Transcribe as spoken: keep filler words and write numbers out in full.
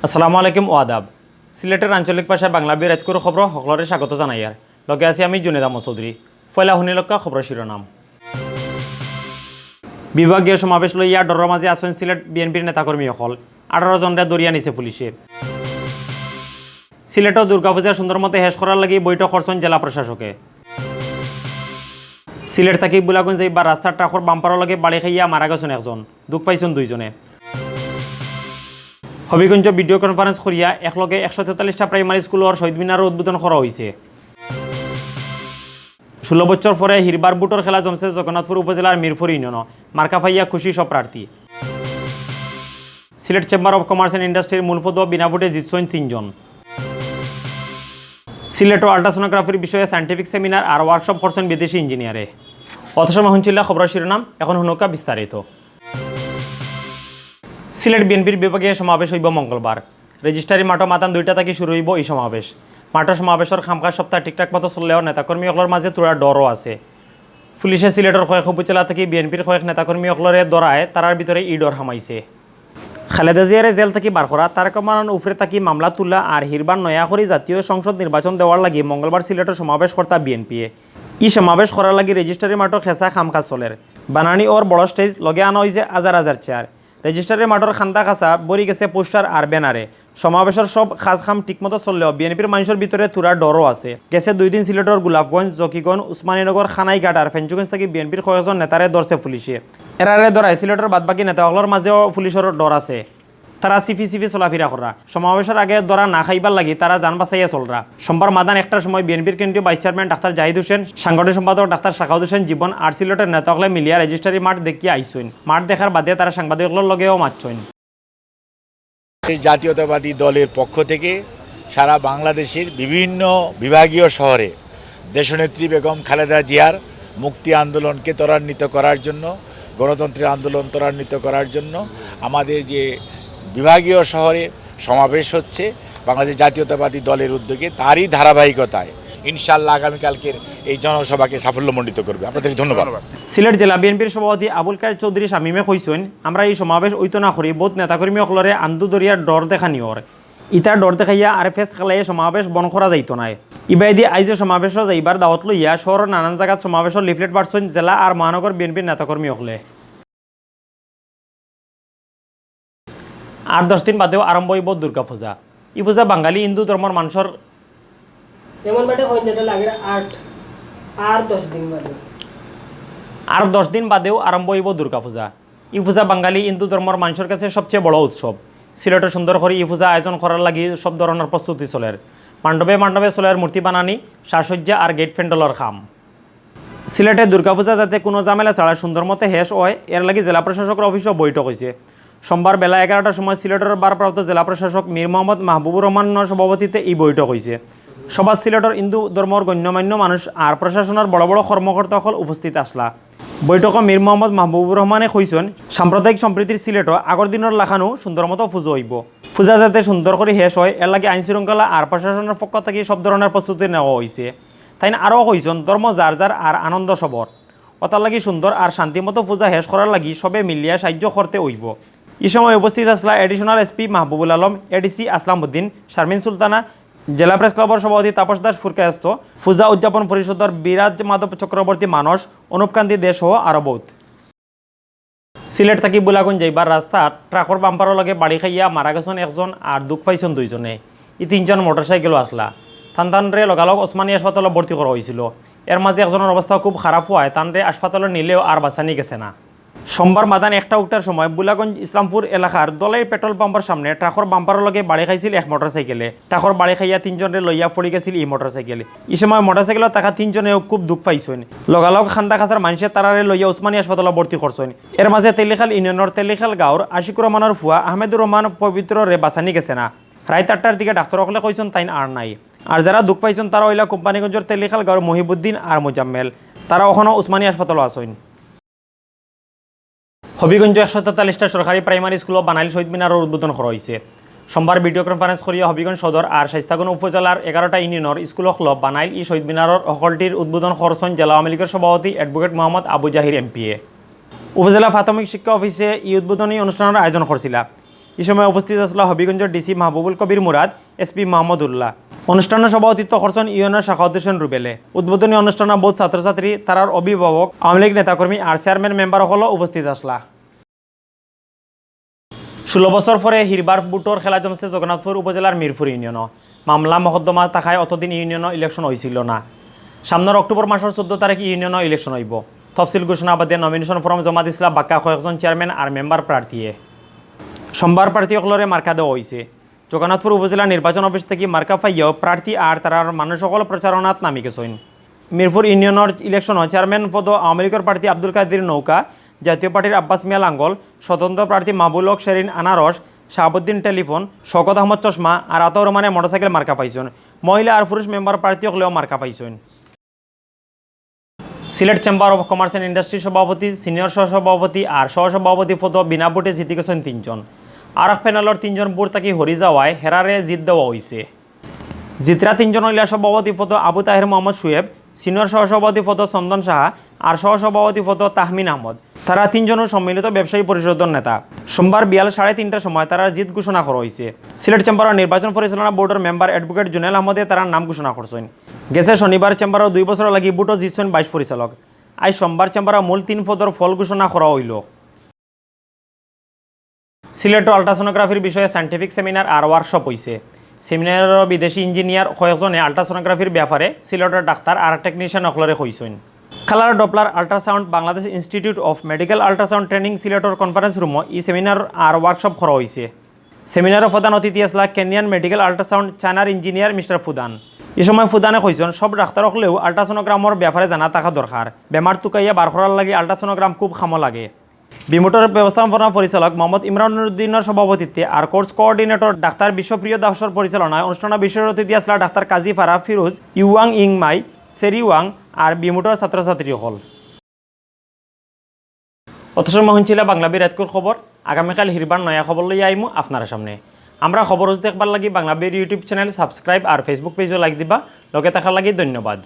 আসসালামু আলাইকুম ও আদাব। সিলেটের আঞ্চলিক ভাষায় বাংলা বিরাজকুর খবর হকলরে স্বাগত জানাইয়ার। লগে আছি আমি জুনেদ আহমদ চৌধুরী। পয়লা হুনিলক্কা খবর শিরোনাম। বিভাগীয় সমাবেশ লইয়া ডরর মাঝে আছইন সিলেট বিএনপির নেতাকর্মী অকল। আঠারো জনরে ধরিয়া নিছে পুলিশে। সিলেটও দুর্গাপূজা সুন্দর মতে শেষ করার লাগি বৈঠক করছইন জেলা প্রশাসকে। সিলেট থাকি বুলাগঞ্জ যাইবার রাস্তার ট্রাকর বাম্পারর লগে বাড়ি খাইয়া মারা গেছইন একজন, দুখ পাইছইন দুইজনে। হবিগঞ্জ ভিডিও কনফারেন্স করিয়া একলগে একশো তেতাল্লিশটা প্রাইমারি স্কুলর শহীদ মিনারর উদ্বোধন করা হইছে। ষোলো বছর পরে হিরবার বুটর খেলা জমছে জগন্নাথপুর উপজেলার মিরপুর ইউনিয়নও, মার্কা পাইয়া খুশি সব প্রার্থী। Sylhet chamber of commerce and ইন্ডাস্ট্রির মূল পদো বিনা ভোটে জিতছইন তিনজন। সিলেটও আল্ট্রাসোনোগ্রাফির বিষয়ে সায়েন্টিফিক সেমিনার আর ওয়ার্কশপ করছইন বিদেশি ইঞ্জিনিয়ারে। অত সময় হুনছিলা খবরর শিরোনাম, এখন হুনউক্কা বিস্তারিত। সিলেট বিএনপির বিভাগীয় সমাবেশ হইব মঙ্গলবার। রেজিস্ট্রারি মাঠো মাতান দুইটা থাকি শুরু হইব এই সমাবেশ। মাঠর সমাবেশর কামকাজ সপ্তাহ ঠিকঠাক মতো চললেও নেতাকর্মী অকলর মাঝে থুড়া ডরও আছে। পুলিশে সিলেটর কয়েক উপজেলা থাকি বিএনপির কয়েক নেতাকর্মী অকলরে ধরায় তারার ভিতরে ই ডর হামাইছে। খালেদা জিয়ারে জেল থাকি বার করা, তারেক রহমানর উপরে থাকি মামলা তুলা আর হিরবার নয়া করি জাতীয় সংসদ নির্বাচন দেওয়ার লাগি মঙ্গলবার সিলেটর সমাবেশ করতা বিএনপিয়ে। ই সমাবেশ করার লাগি রেজিস্ট্রারি মাঠো খেসা কামকাজ চলের। বানানি অর বড় স্টেজ, লগে আনা হইছে হাজার হাজার চেয়ার। রেজিস্ট্রারি মাঠর কান্দা কাছা ভরি গেছে পোস্টার আর ব্যানারে। সমাবেশর সব কাজ কাম ঠিকমতো চললেও বিএনপির মানুষর ভিতরে থুড়া ডরও আছে। গেছে দুই দিন সিলেটর গোলাপগঞ্জ, জকিগঞ্জ, উসমানীনগর, কানাইঘাট আর ফেঞ্চুগঞ্জ থাকি বিএনপির কয়েকজন নেতারে ধরছে পুলিশে। এরারে ধরায় সিলেটর বাদবাকি নেতা অকলর মাঝেও পুলিশর ডর আছে। তারা সিফি সিফি চলাফিরা কররা। সমাবেশর আগে ধরা না খাইবার লাগি তারা জান বাঁচাইয়া চলরা। সোমবার মাদান একটার সময় বিএনপির কেন্দ্রীয় ভাইস চেয়ারম্যান ডাক্তার জাহিদ হোসেন, সাংগঠনিক সম্পাদক ডাক্তার শাখাউত হোসেন জীবন আর সিলেটের নেতা অকলে মিলিয়া রেজিস্ট্রারি মাঠ দেখিয়া আইছইন। মাঠ দেখার বাদে তারা সাংবাদিক অকলর লগেও মাতছইন। জাতীয়তাবাদী দলের পক্ষ থেকে সারা বাংলাদেশের বিভিন্ন বিভাগীয় শহরে দেশনেত্রী বেগম খালেদা জিয়ার মুক্তি আন্দোলনকে ত্বরান্বিত করার জন্য, গণতন্ত্রের আন্দোলন ত্বরান্বিত করার জন্য আমাদের যে বিভাগীয় শহরে সমাবেশ হচ্ছে বাংলাদেশ জাতীয়তাবাদী দলের উদ্যোগে, তারই ধারাবাহিকতায় ইনশাআল্লাহ আগামীকালকের এই জনসভাকে সাফল্যমণ্ডিত করবে। আপনাদেরকে ধন্যবাদ। সিলেট জেলা বিএনপির সভাপতি আবুল কায়ের চৌধুরী শামীমে কইছইন, আমরা এই সমাবেশ অইতো না করি বউত নেতাকর্মী অকলরে আন্দু ধরিয়া ডর দেখানি অর। ইতা ডর দেখাইয়া আর ফেস খেলাইয়া সমাবেশ বন্ধ করা যাইতো নায়। ইবায়দি আইজও সমাবেশো যাইবার দাওয়াত লইয়া শহরর নানান জাগাত সমাবেশর লিফলেট বাটছইন জেলা আর মহানগর বিএনপির নেতাকর্মী অকলে। আর দশ দিন বাদেও আরম্ভ হইব দুর্গা পূজা। ই পূজা বাঙালি হিন্দু ধর্মর মানুষর এমন বাটে কইন যেটা লাগে আট আর দশ দিন বাদে। আর দশ দিন বাদেও আরম্ভ হইব দুর্গা পূজা। ই পূজা বাঙালি হিন্দু ধর্মর মানুষর কাছে সবচেয়ে বড় উৎসব। সিলেটও সুন্দর করি ই পূজা আয়োজন করার লাগি সব ধরনের প্রস্তুতি চলের। মান্ডবে মান্ডবে চলের মূর্তি বানানি, সাজসজ্জা আর গেট প্যান্ডেলর কাম। সিলেটে দুর্গাপূজা যাতে কোনো ঝামেলা ছাড়া সুন্দর মতে শেষ হয়, এর লাগি জেলা প্রশাসকের অফিসও বৈঠক হইছে। সোমবার বেলা এগারোটার সময় সিলেটর ভারপ্রাপ্ত জেলা প্রশাসক মীর মোহাম্মদ মাহবুবুর রহমানর সভাপতিত্বে এই বৈঠক হইছে। সভাত সিলেটর হিন্দু ধর্মর গণ্যমান্য মানুষ আর প্রশাসনর বড় বড় কর্মকর্তা অকল উপস্থিত আছলা। বৈঠকো মীর মোহাম্মদ মাহবুবুর রহমানে কইছইন, সাম্প্রদায়িক সম্প্রীতির সিলেটও আগর দিনর লাখানউ সুন্দর মতো পুজো হইব। পূজা যাতে সুন্দর করি শেষ হয়, এর লাগি আইন শৃঙ্খলা আর প্রশাসনর পক্ষ থাকি সব ধরনের প্রস্তুতি নেওয়া হইছে। তাইন আরও কইছইন, ধর্ম যার যার আর আনন্দ সবর। অতার লাগি সুন্দর আর শান্তিমতো পূজা শেষ করার লাগি সবে মিলিয়া সাহায্য করতে অইব। ই সময় উপস্থিত আছলা Additional SP মাহবুবুল আলম, ADC আসলাম উদ্দিন, শারমিন সুলতানা, জেলা প্রেস ক্লাবর সভাপতি তাপস দাস ফুরকায়স্ত, পূজা উদযাপন পরিষদর বিরাজ মাধব চক্রবর্তী মানস, অনুপ কান্তি দে সহ আরও বউত। সিলেট থাকি বুলাগঞ্জ যাইবার রাস্তাত ট্রাকর বাম্পারর লগে বাড়ি খাইয়া মারা গেছইন একজন আর দুখ পাইছইন দুইজনে। ই তিনজন মোটরসাইকেলো আছলা। তান তানরে লগালগ ওসমানী হাসপাতালো ভর্তি করা হইছিল। এর মাঝে একজনর অবস্থা খুব খারাপ হওয়ায় তানরে হাসপাতালো নিলেও আর বাঁচানি গেছে না। সোমবার মাদান একটা উক্তার সময় বুলাগঞ্জ ইসলামপুর এলাকার দলাই পেট্রোল পাম্পর সামনে ট্রাকর বাম্পারর লগে বাড়ি খাইছিল এক মোটরসাইকেলে। ট্রাকর বাড়ি খাইয়া তিনজনরে লইয়া পড়ি গেছিল ই মোটরসাইকেল। ই সময় মোটরসাইকেলো থাকা তিনজনেও খুব দুখ পাইছইন। লগালগ কান্দা কাছার মানষে তারারে লইয়া উসমানী হাসপাতালো ভর্তি করছইন। এর মাঝে তেলিখাল ইউনিয়নর তেলিখাল গাঁওর আশিকুর রহমানর ফুয়া আহমেদুর রহমান পবিত্ররে বাঁচানি গেছে না। রাইত আটটার দিকে ডাক্তার অকলে কইছইন তাইন আর নাই। আর যারা দুখ পাইছইন তারা অইলা কোম্পানীগঞ্জর তেলিখাল গাঁওর মহিবুদ্দিন আর মুজাম্মেল। তারা অখনো উসমানী হাসপাতালো আছইন। হবিগঞ্জ একশো তেতাল্লিশটা সরকারি প্রাইমারি স্কুলো বানাইল শহীদ মিনারর উদ্বোধন করা হইছে। সোমবার ভিডিও কনফারেন্স করিয়া হবিগঞ্জ সদর আর শাইস্তাগঞ্জ উপজেলার এগারোটা ইউনিয়নর স্কুল অকলো বানাইল ই শহীদ মিনারর হকলটির উদ্বোধন করছইন জেলা আওয়ামী লীগর সভাপতি অ্যাডভোকেট মোহাম্মদ আবু জাহির এমপিএ। উপজেলা প্রাথমিক শিক্ষা অফিসে ই উদ্বোধনী অনুষ্ঠানর আয়োজন করছিলা। ই সময় উপস্থিত আছলা হবিগঞ্জর ডিসি মাহবুবুল কবির মুরাদ, এসপি মাহমুদুল্লাহ। অনুষ্ঠানো সভাপতিত্ব করছইন ইউনিয়নর শাখাউদ্দিন হোসেন রুবেলে। উদ্বোধনী অনুষ্ঠানো বউত ছাত্রছাত্রী, তারার অভিভাবক, আওয়ামী লীগ নেতাকর্মী আর চেয়ারম্যান মেম্বার অকলও উপস্থিত আছলা। ষোলো বছর পরে হিরবার ভোটর খেলা জমছে জগন্নাথপুর উপজেলার মিরপুর ইউনিয়নো। মামলা মকদ্দমা থাকায় অতদিন ইউনিয়নো ইলেকশন অইছিল না। সামনর অক্টোবর মাসর চৌদ্দ তারিখ ইউনিয়নো ইলেকশন অইবো। তফসিল ঘোষণা বাদে নমিনেশন ফর্ম জমা দিছলা বাক্কা কয়েকজন চেয়ারম্যান আর মেম্বার প্রার্থীয়ে। সোমবার প্রার্থী অকলরে মার্কা দেওয়া অইছে। জগন্নাথপুর উপজেলা নির্বাচন অফিস থাকি মার্কা পাইয়াও প্রার্থী আর তারার মানুষ অকল প্রচারণাত নামি গেছইন। মিরপুর ইউনিয়নর ইলেকশনো চেয়ারম্যান পদো আওয়ামী লীগর প্রার্থী আব্দুল কাদির নৌকা, জাতীয় পার্টির আব্বাস মিয়া লাঙ্গল, স্বতন্ত্র প্রার্থী মাহবুল হক শেরিন আনারস, শাহাবুদ্দিন টেলিফোন, শওকত আহমদ চশমা আর আতাউর রহমানে মোটরসাইকেল মার্কা পাইছইন। মহিলা আর পুরুষ মেম্বার প্রার্থী অকলেও মার্কা পাইছইন। Sylhet chamber of commerce and ইন্ডাস্ট্রির সভাপতি, সিনিয়র সহসভাপতি আর সহসভাপতি পদো বিনা ভোটে জিতি গেছইন তিনজন। আরক প্যানেলর তিনজন ভোট থাকি হরি যাওয়ায় হেরারে জিত দেওয়া অইছে। জিতরা তিনজন অইলা সভাপতি পদো আবু তাহের মোহাম্মদ শুয়েব, সিনিয়র সহসভাপতি পদো চন্দন সাহা আর সহসভাপতি পদো তাহমিন আহমদ। তারা তিনজনও সম্মিলিত ব্যবসায়ী পরিষদর নেতা। সোমবার বিয়াল সাড়ে তিনটার সময় তারার জিত ঘোষণা করা অইছে। সিলেট চেম্বারর নির্বাচন পরিচালনা বোর্ডর মেম্বার অ্যাডভোকেট জুনেল আহমদে তারার নাম ঘোষণা করছইন। গেছে শনিবার চেম্বারর দুই বছর লাগি ভোটো জিতছইন বাইশ পরিচালক। আইজ সোমবার চেম্বারর মূল তিন পদর ফল ঘোষণা করা অইলো। সিলেটো আল্ট্রাসোনোগ্রাফির বিষয়ে সায়েন্টিফিক সেমিনার আর ওয়ার্কশপ অইছে। সেমিনারো বিদেশি ইঞ্জিনিয়ার কয়েকজনে আল্ট্রাসোনোগ্রাফির ব্যাপারে সিলেটর ডাক্তার আর টেকনিশিয়ান অকলরে কইছইন। Colour Doppler ultrasound Bangladesh institute of medical ultrasound training সিলেটর কনফারেন্স রুমো ই সেমিনার আর ওয়ার্কশপ করা অইছে। সেমিনারো প্রধান অতিথি আছলা কেনিয়ান মেডিকেল আল্ট্রাসাউন্ড চায়নার ইঞ্জিনিয়ার মিস্টার ফুদান। ই সময় ফুদানে কইছইন, সব ডাক্তার অকলেউ আল্ট্রাসোনোগ্রামর ব্যাপারে জানা থাকা দরকার। বেমার তুকাইয়া বার করার লাগি আল্ট্রাসোনোগ্রাম খুব কামো লাগে। বিমুটর ব্যবস্থাপনা পরিচালক মোহাম্মদ ইমরান উদ্দিনর সভাপতিত্বে আর কোর্স কোঅর্ডিনেটর ডাক্তার বিশ্বপ্রিয় দাসর পরিচালনায় অনুষ্ঠানো বিশেষ অতিথি আছলা ডাক্তার কাজী ফারা ফিরোজ, ইউয়াং ইং মাই, সেরি ওয়াং আর বিমুটর ছাত্রছাত্রী অকল। অত সময় হুনছিলা বাংলা বীর রাইতকুর খবর। আগামীকাল হিরবার নয়া খবর লইয়া আইমু আপনারা সামনে। আমরা খবর রোজ দেখবার লাগি বাংলা বীর YouTube চ্যানেল সাবস্ক্রাইব আর Facebook পেজও লাইক দিবা। লগে থাকার লাগি ধন্যবাদ।